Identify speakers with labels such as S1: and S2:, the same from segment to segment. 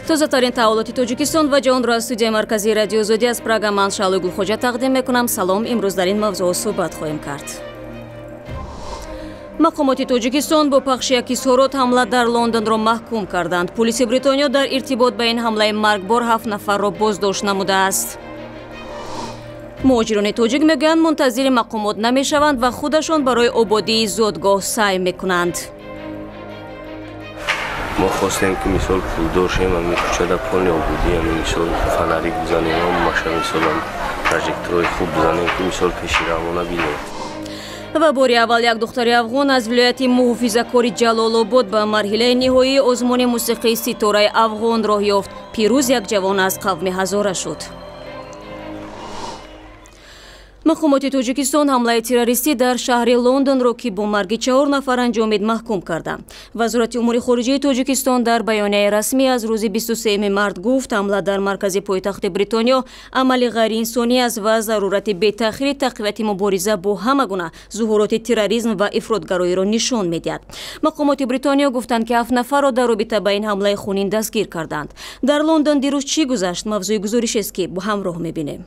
S1: Тозатарин таҳаввулоти Тоҷикистон ва ҷаҳонро аз студияи марказии Радиои Озодӣ аз Прага ман Шаҳлои Гулхоҷа тақдим мекунам. Салом. Имрӯз дар ин мавзӯъ суҳбат хоҳем кард. Мақомоти Тоҷикистон бо пахши як изҳорот ҳамла дар Лондонро маҳкум карданд. Пулиси Бритониё дар иртибот ба ин ҳамлаи маргбор 7 нафарро боздошт намудааст. Муҳоҷирони тоҷик мегӯянд, мунтазири мақомот намешаванд ва худашон барои ободии зодгоҳ саъй мекунанд.
S2: Мо хостем, ки мисол пулдор шем, ами кӯчада полный обудӣ, ами мисол фонарик бизанем, маша мисолам прожекторҳои хуб бизанем, ки мисол пеши равона бинем.
S1: Ва бори аввал як духтари афғон аз вилояти муҳофизакори Ҷалолобод ба марҳилаи ниҳоии озмуни мусиқии Ситораи Афғон роҳ ёфт. Пирӯз як ҷавон аз қавми ҳазора шуд. Мақомоти Тоҷикистон ҳамлаи террористӣ дар шаҳри Лондонро, ки бо марги 4 нафар анҷомид, маҳкум карданд. Вазорати умури хориҷаи Тоҷикистон дар баёнияи расмӣ аз рӯзи 23 март гуфт, ҳамла дар маркази пойтахти Бритониё амали ғайриинсонӣ аст ва зарурати бетаъхири тақвияти мубориза бо ҳама гуна зуҳуроти терроризм ва ифротгароиро нишон медиҳад. Мақомоти Бритониё гуфтанд, ки 7 нафарро дар робита ба ин ҳамлаи хунин дастгир карданд. Дар Лондон дирӯз чӣ гузашт? Мавзӯи гузоришест, ки бо ҳамроҳ мебинем.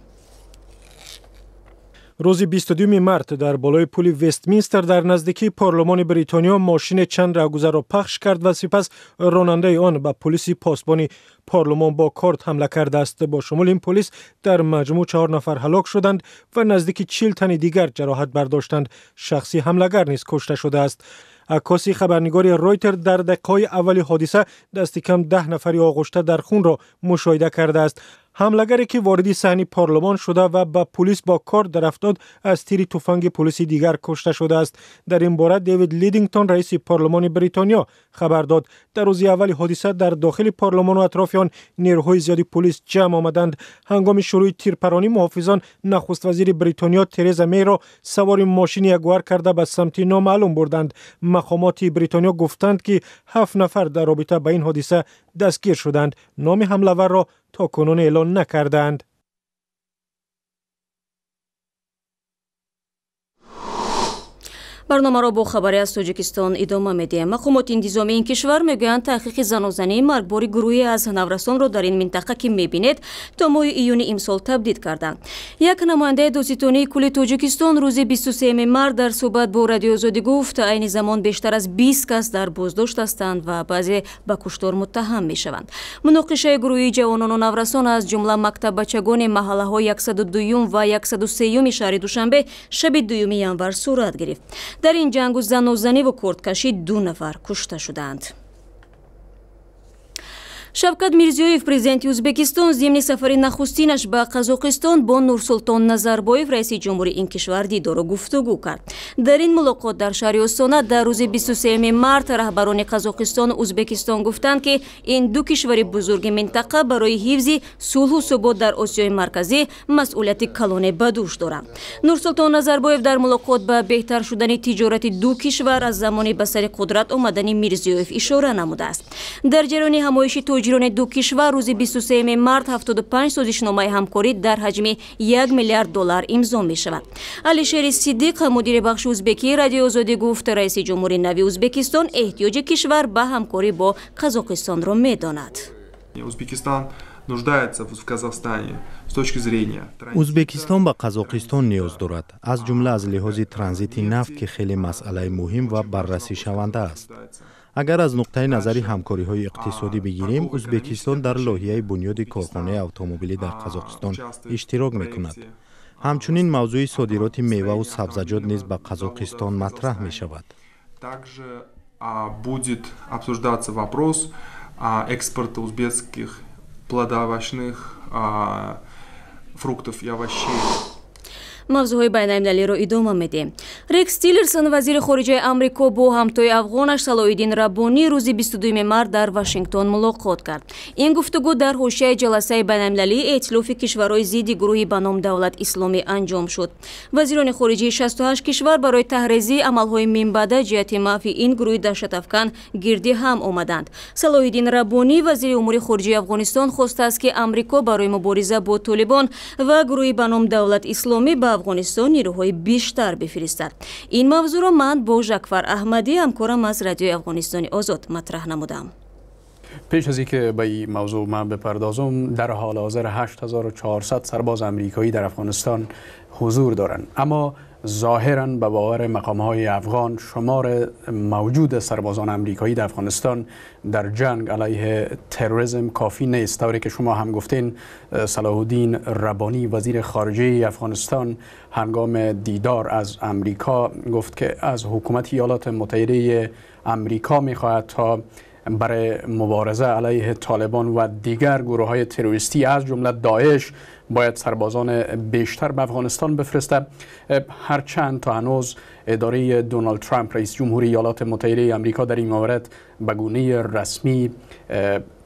S3: Рӯзи 22 март дар болои пули Вестминстер дар наздикии парлумони Бритониё мошине чанд раҳгузарро пахш кард ва сипас ронандаи он ба пулиси посбони парлумон бо корд ҳамла кардааст. Бо шумули ин полис дар маҷмӯъ 4 нафар ҳалок шуданд ва наздики 40 тани дигар ҷароҳат бардоштанд. Шахси ҳамлагар низ кушта шудааст. Аккоси хабарнигори Ройтер дар дақиқаҳои аввали ҳодиса дасти кам 10 нафари оғушта дар хунро мушоҳида кардааст. Ҳамлагаре, ки вориди саҳни парлумон шуда ва ба пулис бо корд дарафтод, аз тири туфанги пулиси дигар кушта шудааст. Дар ин бора Дэвид Лидингтон, раиси парлумони Бритониё, хабар дод. Дар рӯзи аввали ҳодиса дар дохили парлумону атрофи он нерӯҳои зиёди пулис ҷамъ омаданд. Ҳангоми шурӯи тирпаронӣ муҳофизон нахуствазири Бритониё Тереза Мейро савори мошини ягуар карда ба самти номаълум бурданд. Мақомоти Бритониё гуфтанд, ки 7 нафар дар робита ба ин ҳодиса дастгир шуданд. Номи ҳамлаварро то кунун эълон накарданд.
S1: Барномаро бо хабаре аз Тоҷикистон идома медиҳем. Мақомоти интизомии ин кишвар мегӯянд, таҳқиқи занозании маргбори гурӯҳе аз наврасонро дар ин минтақа, ки мебинед, то моҳи июни имсол табдид карданд. Як намояндаи додситонии кулли Тоҷикистон рӯзи 23 март дар суҳбат бо Радиои Озодӣ гуфт, айни замон бештар аз 20 кас дар боздошт ҳастанд ва баъзе ба куштор муттаҳам мешаванд. Муноқишаи гурӯҳии ҷавонону наврасон, аз ҷумла мактаббачагони маҳаллаҳои 102 ва 103 шаҳри Душанбе, шаби 2 январ сурат гирифт. Дар ин ҷангу занозаниву кордкашӣ 2 нафар кушта шуданд. Шавкат Мирзиёев, президенти Ӯзбекистон, зимни сафари нахустинаш ба Қазоқистон бо Нурсултон Назарбоев, раиси ҷумҳури ин кишвар, дидору гуфтугӯ кард. Дар ин мулоқот дар шаҳри Остона дар рӯзи 23 март раҳбарони Қазоқистону Ӯзбекистон гуфтанд, ки ин ду кишвари бузурги минтақа барои ҳифзи сулҳу субот дар Осиёи Марказӣ масъулияти калоне ба дӯш доранд. Нурсултон Назарбоев дар мулоқот ба беҳтар шудани тиҷорати ду кишвар аз замони ба сари қудрат омадани Мирзиёев ишора намудааст. Дар ҷараёни ҳамоиши тоҷирони ду кишвар рӯзи 23 март 75 созишномаи ҳамкорӣ дар ҳаҷми 1 миллиард доллар имзо мешавад. Алишери Сидиқ, мудири бахши ӯзбекии Радиои Озодӣ, гуфт, раиси ҷумҳури нави Ӯзбекистон эҳтиёҷи кишвар ба ҳамкорӣ бо Қазоқистонро медонад.
S4: Узбекистан нуждается в Казахстане с точки зрения.
S5: Узбекистон ба Қазоқистон ниёз дорад, аз ҷумла аз лиҳози транзити нафт, ки хеле масъалаи муҳим ва баррасишаванда аст. Агар аз нуқтаи назари ҳамкориҳои иқтисодӣ бигирем, Узбекистон дар лоиҳаи бунёди корхонаи автомобилӣ дар Қазоқистон иштирок мекунад. Ҳамчунин мавзӯи содироти меваву сабзаҷот низ ба Қазоқистон матраҳ мешавад.
S4: Также будет обсуждаться вопрос экспорта узбекских плодоовощных фруктов и овощей.
S1: Мавзӯъҳои байналмилалиро идома медиҳем. Рекс Тиллерсон, вазири хориҷаи Амрико, бо ҳамтои афғонаш Салоҳиддин Раббонӣ рӯзи 22 март дар Вашингтон мулоқот кард. Ин гуфтугӯ дар ҳошияи ҷаласаи байналмилалии эътилофи кишварҳои зидди гурӯҳи ба ном Давлат Исломӣ анҷом шуд. Вазирони хориҷии 68 кишвар барои таҳрезии амалҳои минбаъда ҷиҳати маҳви ин гурӯҳи даҳшатафкан гирди ҳам омаданд. Салоҳиддин Раббонӣ, вазири умури хориҷаи Афғонистон, хостааст, ки Амрико барои мубориза бо Толибон ва гурӯҳи ба ном Давлат Исломӣ ба Афғонистон нерӯҳои бештар бифиристад. Ин мавзӯъро ман бо Жакфар Аҳмадӣ, ҳамкорам аз Радиои Афғонистони Озод, матраҳ намудам.
S6: پیش از اینکه به این موضوع من بپردازم، در حال حاضر 8400 سرباز امریکایی در افغانستان حضور دارند، اما ظاهراً به باور مقام‌های افغان شمار موجود سربازان امریکایی در افغانستان در جنگ علیه تروریسم کافی نیست. طوری که شما هم گفتین، صلاح الدین ربانی، وزیر خارجه افغانستان، هنگام دیدار از امریکا گفت که از حکومت ایالات متحده امریکا می‌خواهد تا برای مبارزه علیه طالبان و دیگر گروه‌های تروریستی از جمله داعش باید سربازان بیشتر به افغانستان بفرسته. هرچند تا هنوز اداره دونالد ترامپ، رئیس جمهوری ایالات متحده امریکا، در این مورد به گونه رسمی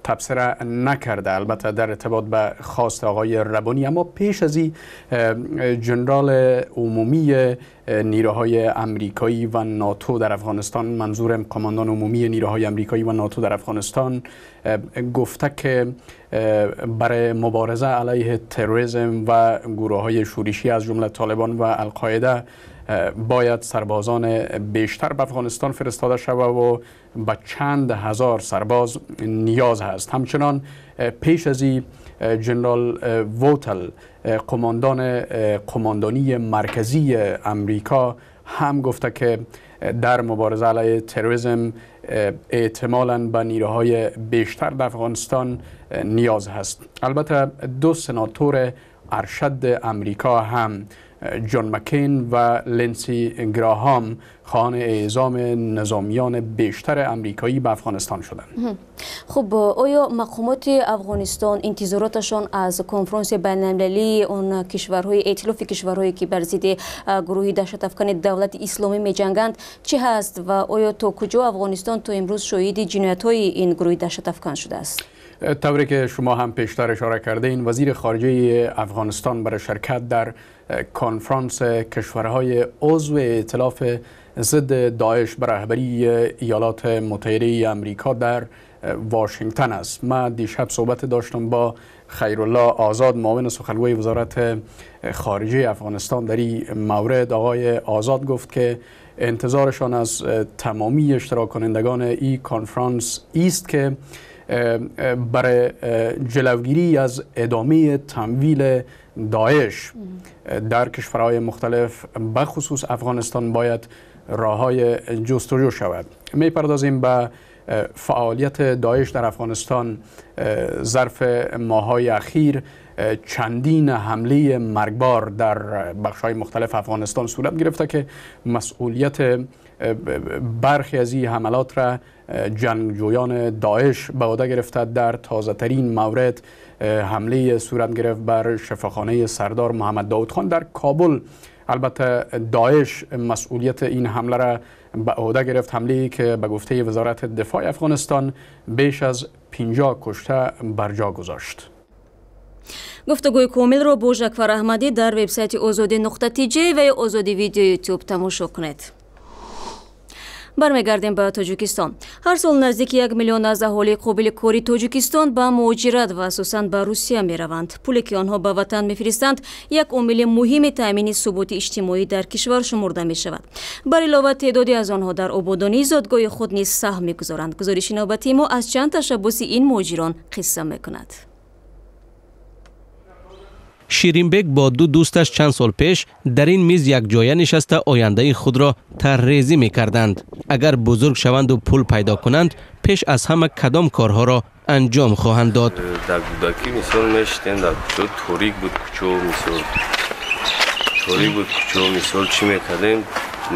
S6: تبصره نکرده، البته در ارتباط به خواست آقای ربانی. اما پیش از این جنرال عمومی نیروهای امریکایی و ناتو در افغانستان، منظورم قماندان عمومی نیروهای امریکایی و ناتو در افغانستان، گفته که برای مبارزه علیه تروریسم و گروه‌های شورشی از جمله طالبان و القاعده باید سربازان بیشتر به افغانستان فرستاده شود و به چند هزار سرباز نیاز هست. همچنان پیش از این جنرال ووتل، قماندان قماندانی مرکزی امریکا، هم گفته که در مبارزه علیه تروریسم احتمالاً به نیروهای بیشتر در افغانستان نیاز هست. البته دو سناتور ارشد امریکا هم، جان مکین و لینسی گراهام، خواهان اعزام نظامیان بیشتر امریکایی به افغانستان شدند.
S1: خب، آیا مقامات افغانستان انتظاراتشان از کنفرانس بین‌المللی آن کشورهای ائتلاف کشورهایی که بر ضد گروه دهشت افکن دولت اسلامی می‌جنگند چه هست و آیا تا کجا افغانستان تا امروز شاهد جنایت‌های این گروه دهشت افکن شده است؟
S6: طوری که شما هم پیشتر اشاره کردین، وزیر خارجه افغانستان برای شرکت در کنفرانس کشورهای عضو ائتلاف ضد داعش به رهبری ایالات متحده امریکا در واشنگتن است. من دیشب صحبت داشتم با خیرالله آزاد، معاون سخنگوی وزارت خارجه افغانستان، در این مورد. آقای آزاد گفت که انتظارشان از تمامی اشتراک کنندگان این کنفرانس است که برای جلوگیری از ادامه تمویل داعش در کشورهای مختلف، بخصوص افغانستان، باید راه‌های جستجو شود. میپردازیم به فعالیت داعش در افغانستان. ظرف ماه‌های اخیر چندین حمله مرگبار در بخش‌های مختلف افغانستان صورت گرفته که مسئولیت برخی از این حملات را جنگجویان داعش به عهده گرفته. در تازه ترین مورد حمله صورت گرفت بر شفاخانه سردار محمد داود خان در کابل. البته داعش مسئولیت این حمله را به عهده گرفت، حمله که به گفته وزارت دفاع افغانستان بیش از 50 کشته بر جا گذاشت.
S1: Гуфтугӯи комилро бо Жакфар Аҳмадӣ дар вебсайти озодӣ.тж ва ё Озодӣ Видео Ютуб тамошо кунед. Бармегардем ба Тоҷикистон. Ҳар сол наздики 1 миллион аз аҳолии қобили кори Тоҷикистон ба муҳоҷират ва асосан ба Русия мераванд. Пуле ки онҳо ба ватан мефиристанд, як омили муҳими таъмини суботи иҷтимоӣ дар кишвар шумурда мешавад. Бар илова, теъдоде аз онҳо дар ободонии зодгоҳи худ низ саҳм мегузоранд. Гузориши навбатии мо аз чанд ташаббуси ин муҳоҷирон қисса мекунад.
S7: Ширинбек бо ду дӯсташ чанд сол пеш дар ин миз якҷоя нишаста ояндаи худро тарҳрезӣ мекарданд. Агар бузург шаванду пул пайдо кунанд, пеш аз ҳама кадом корҳоро анҷом хоҳанд дод?
S2: Дар кӯдакӣ, мисол, мешитем дар кӯчо, торик буд кӯчо, мисол, торик буд кӯчо, мисол, чӣ мекардем?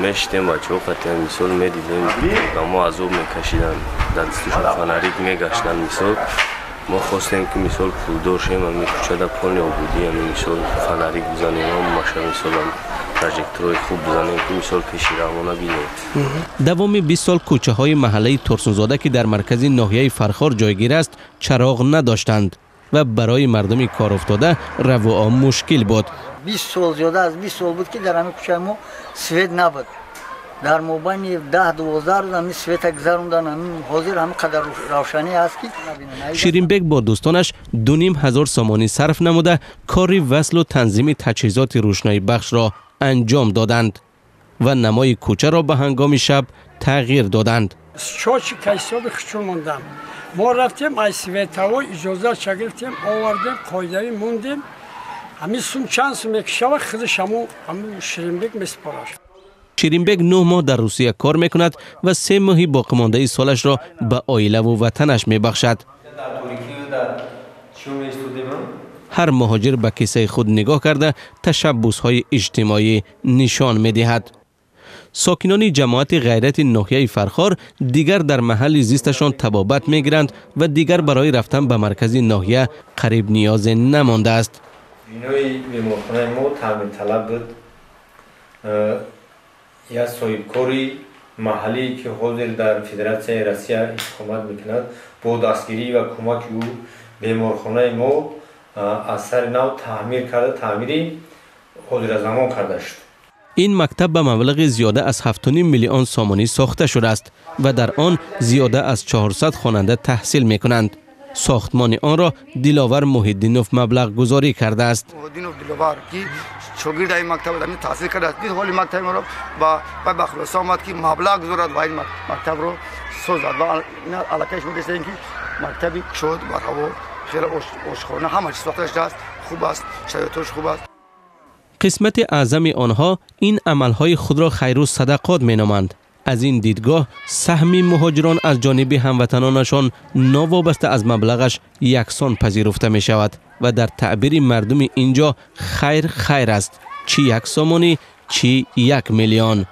S2: Мешитем бачаҳо қатиам, мисол, медидем, одамо азоб мекашиданд, дар дастушон фонарик мегаштанд. Мисол, мо хостем ки, мисол, пулдор шем, ами кӯчада полный обудӣ, ами, мисол, фонарик бизанем, ҳамаша, мисол, прожекторҳои хуб бизанем, ки, мисол, пеши равона бинем.
S7: Давоми 20 сол кӯчаҳои маҳаллаи Турсунзода, ки дар маркази ноҳияи Фархор ҷойгир аст, чароғ надоштанд ва барои мардуми коруфтода равуом мушкил буд.
S8: 20 сол, зиёда аз 20 сол буд, ки дар ҳамин кӯчаи мо свет набуд. Дар мобайни 10-12 рӯз ҳамин света гузарондан. Ҳамин ҳозир ҳамин қадар равшанӣ ҳаст, ки
S7: Ширинбек бо дӯстонаш 2500 сомонӣ сарф намуда, кори васлу танзими таҷҳизоти рӯшноибахшро анҷом доданд ва намои кӯчаро ба ҳангоми шаб тағйир доданд.
S9: Счётчик ҳисоби хучун мондам. Мо рафтем ай световой иҷозатша гирифтем, овардем, қоидави мондем. Ҳамин сум чанд сум мекишава, худаш ҳамун Ширинбек месупорад.
S7: Ширинбек 9 моҳ дар Русия кор мекунад ва 3 моҳи боқимондаи солашро ба оилаву ватанаш мебахшад. Ҳар муҳоҷир ба кисаи худ нигоҳ карда ташаббусҳои иҷтимоӣ нишон медиҳад. Сокинони ҷамоати Ғайрати ноҳияи Фархор дигар дар маҳалли зисташон табобат мегиранд ва дигар барои рафтан ба маркази ноҳия қариб ниёзе намондааст.
S10: Бинои беморхонаи мо таъмирталаб буд. Як соҳибкори маҳаллӣ, ки ҳозир дар Федератсияи Россия истиқомат мекунад, бо дастгирӣ ва кӯмаки ӯ беморхонаи мо аз сари нав таъмир карда, таъмири ҳозиразамон карда шуд.
S7: Ин мактаб ба маблағи зиёда аз 7,5 миллион сомонӣ сохта шудааст ва дар он зиёда аз 400 хонанда таҳсил мекунанд. Сохтмони онро Диловар Муҳиддинов маблағгузорӣ кардааст.
S11: Муҳиддинов Диловар, ки шогирди ин мактаб таҳсил кардааст, дид ҳоли мактаби моро ба хулоса омад, ки маблағ гузорад ва ин мактабро созад. Ва аллакай шумо дидед, ки мактаби кушод, барҳаво, хеле ошхона, ҳама чиз сохта шудааст, хуб аст, шароиташ хуб аст.
S7: Қисмати аъзами онҳо ин амалҳои худро хайру садақот меноманд. Аз ин дидгоҳ саҳми муҳоҷирон аз ҷониби ҳамватанонашон новобаста аз маблағаш яксон пазируфта мешавад ва дар таъбири мардуми ин ҷо хайр хайр аст, чӣ 1 сомонӣ, чӣ 1 миллион.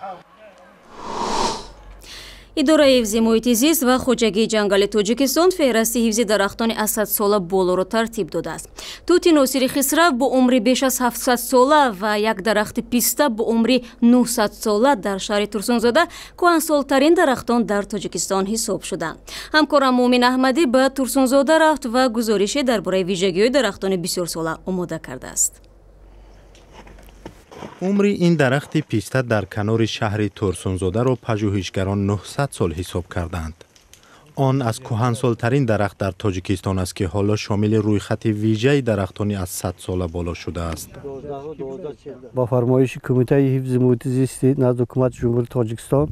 S1: Идораи ҳифзи муҳити зист ва хоҷагии ҷангали Тоҷикистон феҳрасти ҳифзи дарахтони аз 100 сола болоро тартиб додааст. Тути Носири Хисрав бо умри беш аз 700 сола ва як дарахти писта бо умри 900 сола дар шаҳри Турсунзода кӯҳансолтарин дарахтон дар Тоҷикистон ҳисоб шуданд. Ҳамкорам Муъмин Аҳмадӣ ба Турсунзода рафт ва гузорише дар бораи вижагиҳои дарахтони бисёрсола омода кардааст.
S5: Умри ин дарахти писта дар канори шаҳри Турсунзодаро пажӯҳишгарон 900 сол ҳисоб карданд. Он аз кӯҳансолтарин дарахт дар Тоҷикистон аст, ки ҳоло шомили рӯйхати вижаи дарахтони аз 100 сола боло шудааст.
S12: Ба фармоиши Кумитаи ҳифзи муҳити зисти назди Ҳукумати Ҷумҳурии Тоҷикистон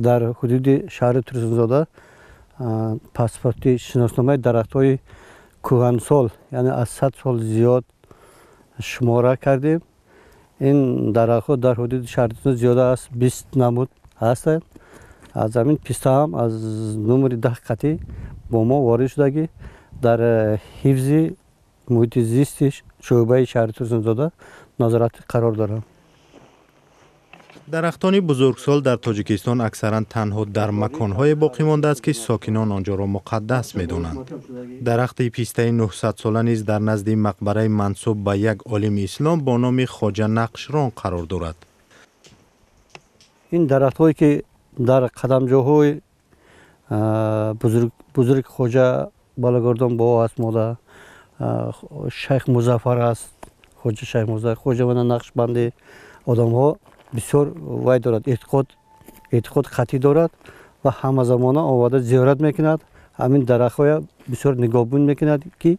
S12: дар ҳудуди шаҳри Турсунзода паспорти шиносномаи дарахтҳои кӯҳансол, яъне аз 100 сол зиёд шумора кардем. Ин дарахтҳо дар ҳудуди шаҳри зиёда аз 20 намуд ҳастанд. Аз ҳамин писта ҳам аз номери 10 қатъӣ бо мо ворид шудагӣ дар ҳифзи муҳити зисти шӯъбаи шаҳри Турсунзода назоратӣ қарор доранд.
S5: Дарахтони бузургсол дар Тоҷикистон аксаран танҳо дар маконҳое боқӣ мондааст, ки сокинон онҷоро муқаддас медонанд. Дарахти пистаи 900-сола низ дар назди мақбараи мансуб ба як олими ислом бо номи Хоҷа Нақшрон қарор дорад.
S12: Ин дарахтҳое ки дар қадамҷоҳои бузург Хоҷа Балагардон бо аст, мода Шайх Музаффар аст, Хоҷа Шайх Музаффар, Хоҷа вана Нақшбандӣ, одамҳо бисёр вай дорад, эътиқод қатъӣ дорад ва ҳамазамона оварда зиёрат мекунад. Ҳамин дарахтҳоя бисёр нигоҳбун мекунад, ки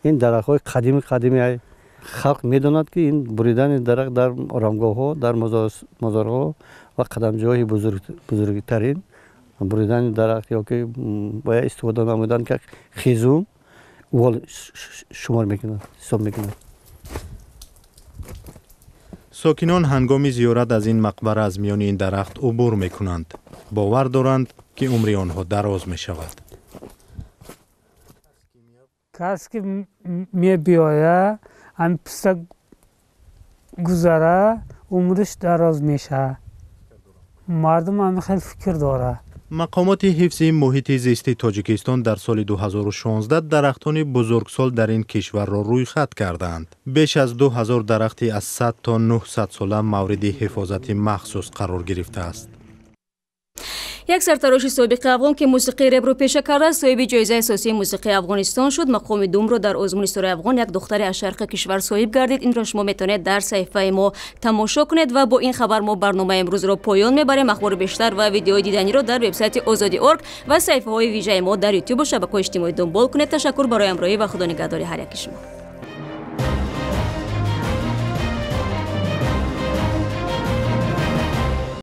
S12: ин дарахтҳои қадими қадими халқ медонад, ки ин буридани дарахт дар оромгоҳҳо, дар мозорҳо ва қадамҷоҳои бузургтарин буридани дарахт ё ки бояд истифода намудан, ки хизум увол шумор мекунад, ҳисоб мекунад.
S5: Сокинон ҳангоми зиёрат аз ин мақбара аз миёни ин дарахт убур мекунанд. Бовар доранд, ки умри онҳо дароз мешавад.
S13: Кас ки мебиёяд, ҳамин писта гузара, умриш дароз мешавад. Мардум ҳамин хел фикр дорад.
S5: Мақомоти ҳифзи муҳити зисти Тоҷикистон дар соли 2016 дарахтони бузургсол дар ин кишварро рӯйхат кардаанд. Беш аз 2000 дарахти аз 100 то 900 сола мавриди ҳифозати махсус қарор гирифтааст.
S1: Як сартароши собиқи афғон, ки мусиқии репро пеша кардааст, соҳиби ҷоизаи асосии мусиқии Афғонистон шуд. Мақоми думро дар озмуни ситораи афғон як духтари аз шарқи кишвар соҳиб гардид. Инро шумо метавонед дар саҳифаи мо тамошо кунед ва бо ин хабар мо барномаи имрӯзро поён мебарем. Ахбори бештар ва видеои диданиро дар вебсайти Озодӣ орг ва саҳифаҳои вижаи мо дар ютуб ва шабакаҳои иҷтимоӣ дунбол кунед. Ташаккур барои ҳамроҳӣ ва худонигаҳдори ҳар яки шумо.